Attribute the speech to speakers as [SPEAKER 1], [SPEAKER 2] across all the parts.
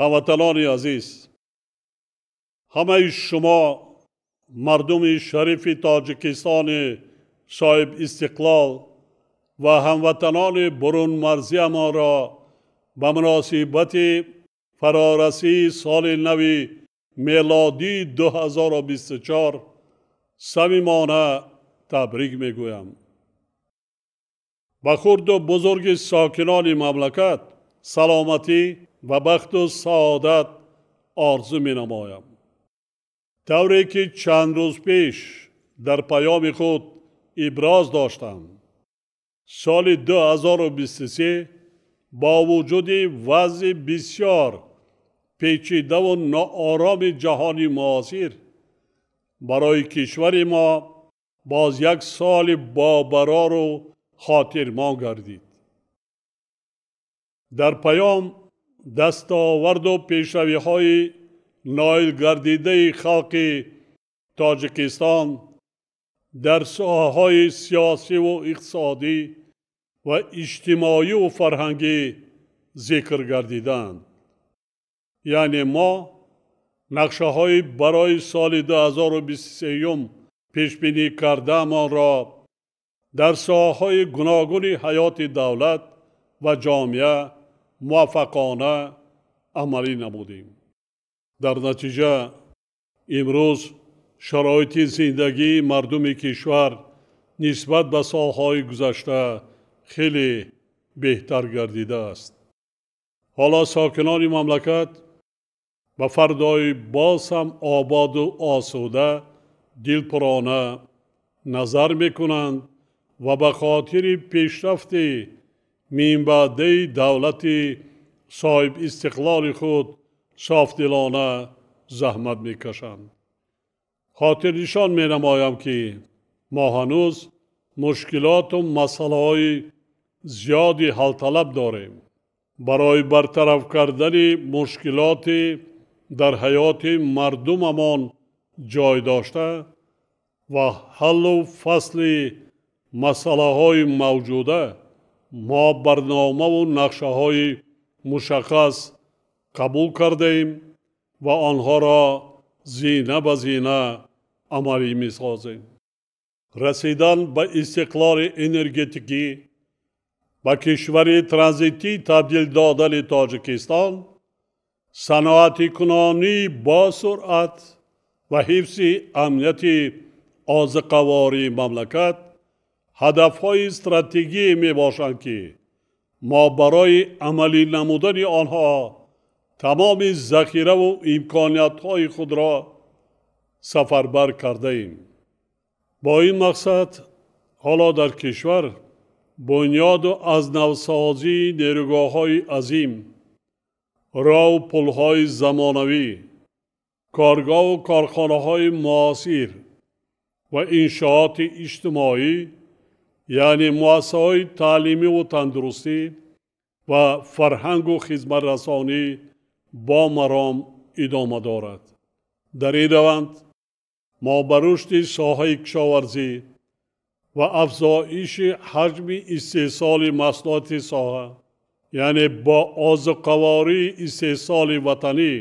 [SPEAKER 1] Ҳамватанони азиз, ҳамаи шумо мардуми шарифи Тоҷикистони соҳиб истиқлол ва ҳамватанони бурунмарзиямонро ба муносибати фарорасии соли нави мелодии 2024 самимона табрик мегӯям. Ба хурду бузурги сокинони мамлакат саломатӣ ва бахту саодат орзу менамоям. Тавре ки чанд рӯз пеш дар паёми худ иброз доштам, соли 2023 бо вуҷуди вазъи бисёр печидаву ноороми ҷаҳони муосир барои кишвари мо боз як соли бобарору хотирмон гардид. Дар паём дастоварду пешравиҳои ноил гардидаи халқи Тоҷикистон дар соҳаҳои сиёсиву иқтисодӣ ва иҷтимоиву фарҳангӣ зикр гардиданд. Яъне мо нақшаҳои барои соли 2023 пешбинӣ кардаамонро дар соҳаҳои гуногуни ҳаёти давлат ва ҷомеа муваффақона амалӣ намудем. Дар натиҷа имрӯз шароити зиндагии мардуми кишвар нисбат ба солҳои гузашта хеле беҳтар гардидааст. Ҳоло сокинони мамлакат ба фардои боз ҳам ободу осуда дилпурона назар мекунанд ва ба хотири пешрафти минбаъдаи давлати соҳибистиқлоли худ софдилона заҳмат мекашанд. Хотирнишон менамоям, ки мо ҳанӯз мушкилоту масъалаҳои зиёди ҳалталаб дорем. Барои бартараф кардани мушкилоти дар ҳаёти мардумамон ҷой дошта ва ҳаллу фасли масъалаҳои мавҷуда мо барномаву нақшаҳои мушаххас қабул кардаем ва онҳоро зина ба зина амалӣ месозем. Расидан ба истиқлоли энергетикӣ, ба кишвари транзитӣ табдил додани Тоҷикистон, саноатикунонии босуръат ва ҳифзи амнияти озиқавории мамлакат ҳадафҳои стратегие мебошанд, ки мо барои амалӣ намудани онҳо тамоми захираву имкониятҳои худро сафарбар кардаем. Бо ин мақсад ҳоло дар кишвар бунёду аз навсозии нерӯгоҳҳои азим, роҳу пулҳои замонавӣ, коргоҳу корхонаҳои муосир ва иншооти иҷтимоӣ, яъне муассисаҳои таълимиву тандурустӣ ва фарҳангу хизматрасонӣ бо маром идома дорад. Дар ин раванд мо ба рушди соҳаи кишоварзӣ ва афзоиши ҳаҷми истеҳсоли маҳсулоти соҳа, яъне бо озуқавории истеҳсоли ватанӣ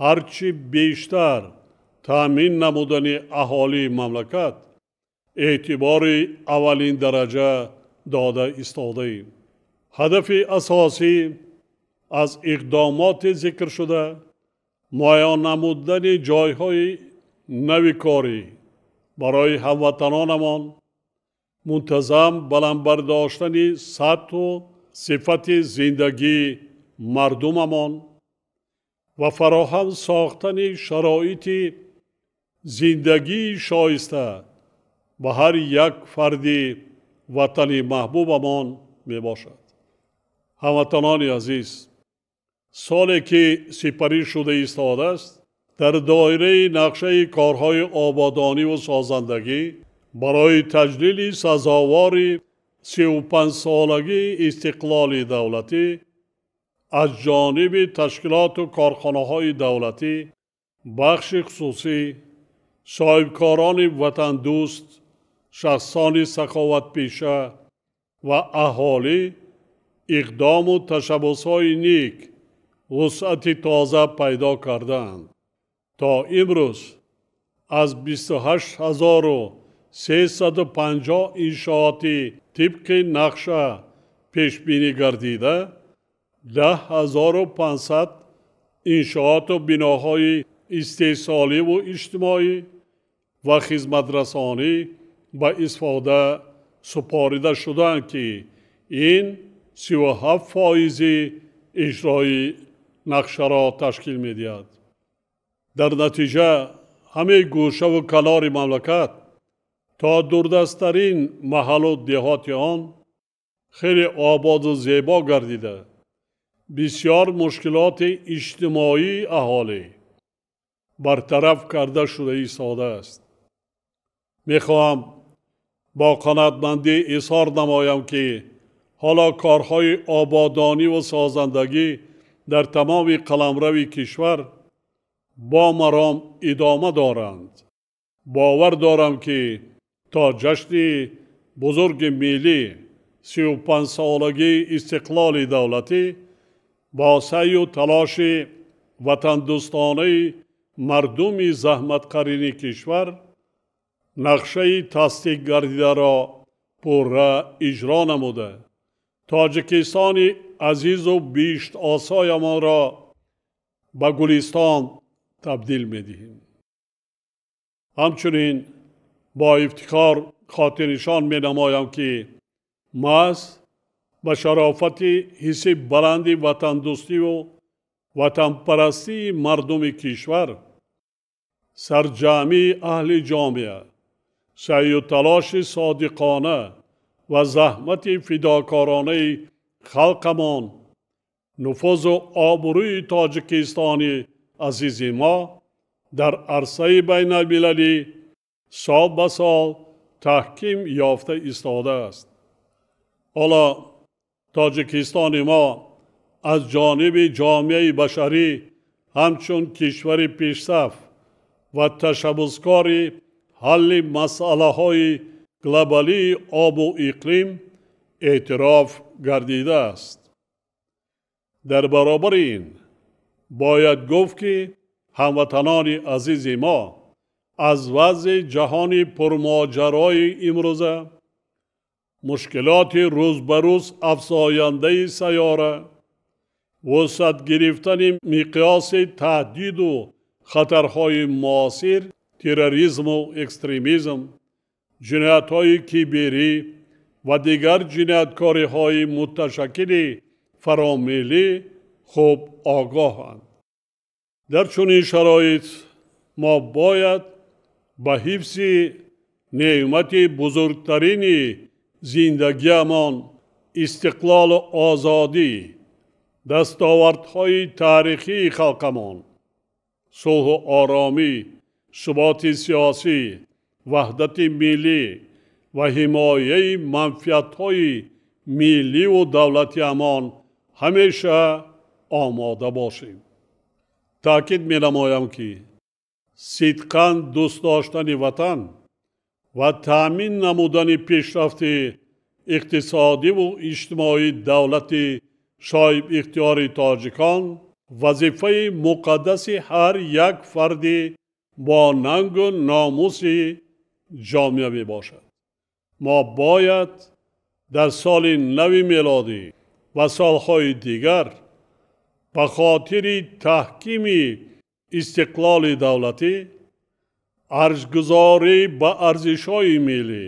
[SPEAKER 1] ҳарчи бештар таъмин намудани аҳолии мамлакат эътибори аввалин дараҷа дода истодаем. Ҳадафи асосӣ аз иқдомоти зикршуда муайян намудани ҷойҳои нави корӣ барои ҳамватанонамон, мунтазам баланд бардоштани сатҳу сифати зиндагии мардумамон ва фароҳам сохтани шароити зиндагии шоиста ба ҳар як фарди ватани маҳбубамон мебошад. Ҳамватанони азиз, соле ки сипарӣ шуда истодааст, дар доираи нақшаи корҳои ободониву созандагӣ барои таҷлили сазовори 35-солагии истиқлоли давлатӣ аз ҷониби ташкилоту корхонаҳои давлатӣ, бахши хусусӣ, соҳибкорони ватандӯст, шахсони саховатпеша ва аҳолӣ иқдому ташаббусҳои ник вусъати тоза пайдо кардаанд. То имрӯз аз 28 350 иншооти тибқи нақша пешбинӣ гардида, 10 500 иншооту биноҳои истеҳсоливу иҷтимоӣ ва хизматрасонӣ ба истифода супорида шудаанд, ки ин 37 фоизи иҷрои нақшаро ташкил медиҳад. Дар натиҷа ҳамаи гӯшаву канори мамлакат то дурдасттарин маҳаллу деҳоти он хеле ободу зебо гардида, бисёр мушкилоти иҷтимоии аҳолӣ бартараф карда шуда истодааст. Мехоҳам бо қаноатмандӣ изҳор намоям, ки ҳоло корҳои ободониву созандагӣ дар тамоми қаламрави кишвар бо маром идома доранд. Бовар дорам, ки то ҷашни бузурги миллӣ, 35-солагии истиқлоли давлатӣ, бо саъю талоши ватандӯстонаи мардуми заҳматқарини кишвар нақшаи тасдиқ гардидаро пурра иҷро намуда, Тоҷикистони азизу биҳиштосоямонро ба гулистон табдил медиҳем. Ҳамчунин бо ифтихор хотирнишон менамоям, ки маҳз ба шарофати ҳисси баланди ватандӯстиву ватанпарастии мардуми кишвар, сарҷамъии аҳли ҷомеа, саъю талоши содиқона ва заҳмати фидокоронаи халқамон нуфузу обрӯи Тоҷикистони азизи мо дар арсаи байналмилалӣ сол ба сол таҳким ёфта истодааст. Ҳоло Тоҷикистони мо аз ҷониби ҷомеаи башарӣ ҳамчун кишвари пешсаф ва ташаббускори ҳалли масъалаҳои глобалии обу иқлим эътироф гардидааст. Дар баробари ин бояд гуфт, ки ҳамватанони азизи мо аз вазъи ҷаҳони пурмоҷарои имрӯза, мушкилоти рӯз ба рӯз афзояндаи сайёра, вусъат гирифтани миқёси таҳдиду хатарҳои муосир, терроризму экстремизм, ҷиноятҳои киберӣ ва дигар ҷинояткориҳои муташаккили фаромиллӣ хуб огоҳанд. Дар чунин шароит мо бояд ба ҳифзи неъмати бузургтарини зиндагиамон, истиқлолу озодӣ, дастовардҳои таърихии халқамон, сулҳу оромӣ, суботи сиёсӣ, ваҳдати миллӣ ва ҳимояи манфиатҳои милливу давлатиамон ҳамеша омода бошем. Таъкид менамоям, ки сидқан дӯст доштани ватан ва таъмин намудани пешрафти иқтисодиву иҷтимоии давлати соҳибихтиёри тоҷикон вазифаи муқаддаси ҳар як фарди бо нангу номуси ҷомеа мебошад. Мо бояд дар соли нави мелодӣ ва солҳои дигар ба хотири таҳкими истиқлоли давлатӣ, арҷгузорӣ ба арзишҳои миллӣ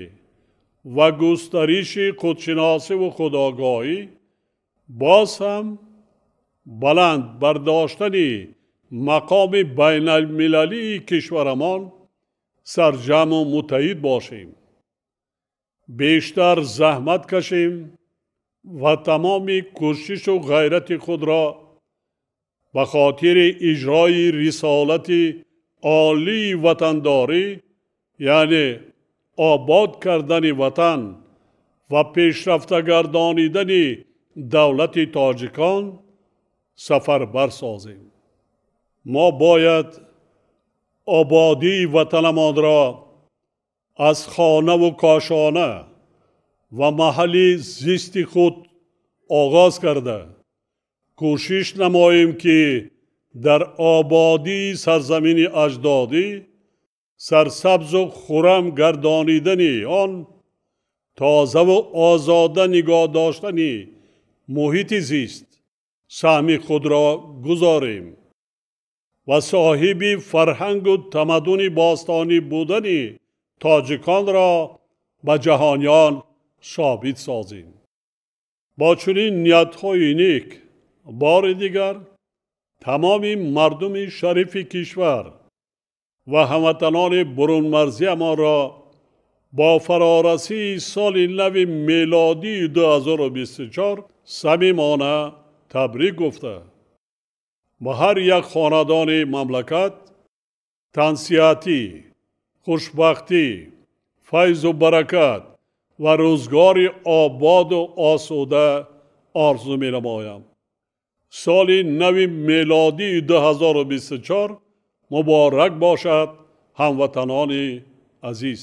[SPEAKER 1] ва густариши худшиносиву худогоҳӣ, боз ҳам баланд бардоштани мақоми байналмилалии кишварамон сарҷамъу муттаҳид бошем, бештар заҳмат кашем ва тамоми кӯшишу ғайрати худро ба хотири иҷрои рисолати олии ватандорӣ, яъне обод кардани ватан ва пешрафта гардонидани давлати тоҷикон сафарбар созем. Мо бояд ободии ватанамонро аз хонаву кошона ва маҳалли зисти худ оғоз карда, Кӯшиш намоем, ки дар ободии сарзамини аҷдодӣ, сарсабзу хуррам гардонидани он, тозаву озода нигоҳ доштани муҳити зист саҳми худро гузорем ва соҳиби фарҳангу тамаддуни бостонӣ будани тоҷиконро ба ҷаҳониён собит созем. Бо чунин ниятҳои нек бори дигар тамоми мардуми шарифи кишвар ва ҳамватанони бурунмарзиямонро бо фарорасии соли нави мелодии 2024 самимона табрик гуфта, ба ҳар як хонадони мамлакат тансиҳатӣ, хушбахтӣ, файзу баракат ва рӯзгори ободу осуда орзу менамоям. Соли нави мелодии 2024 муборак бошад, ҳамватанони азиз!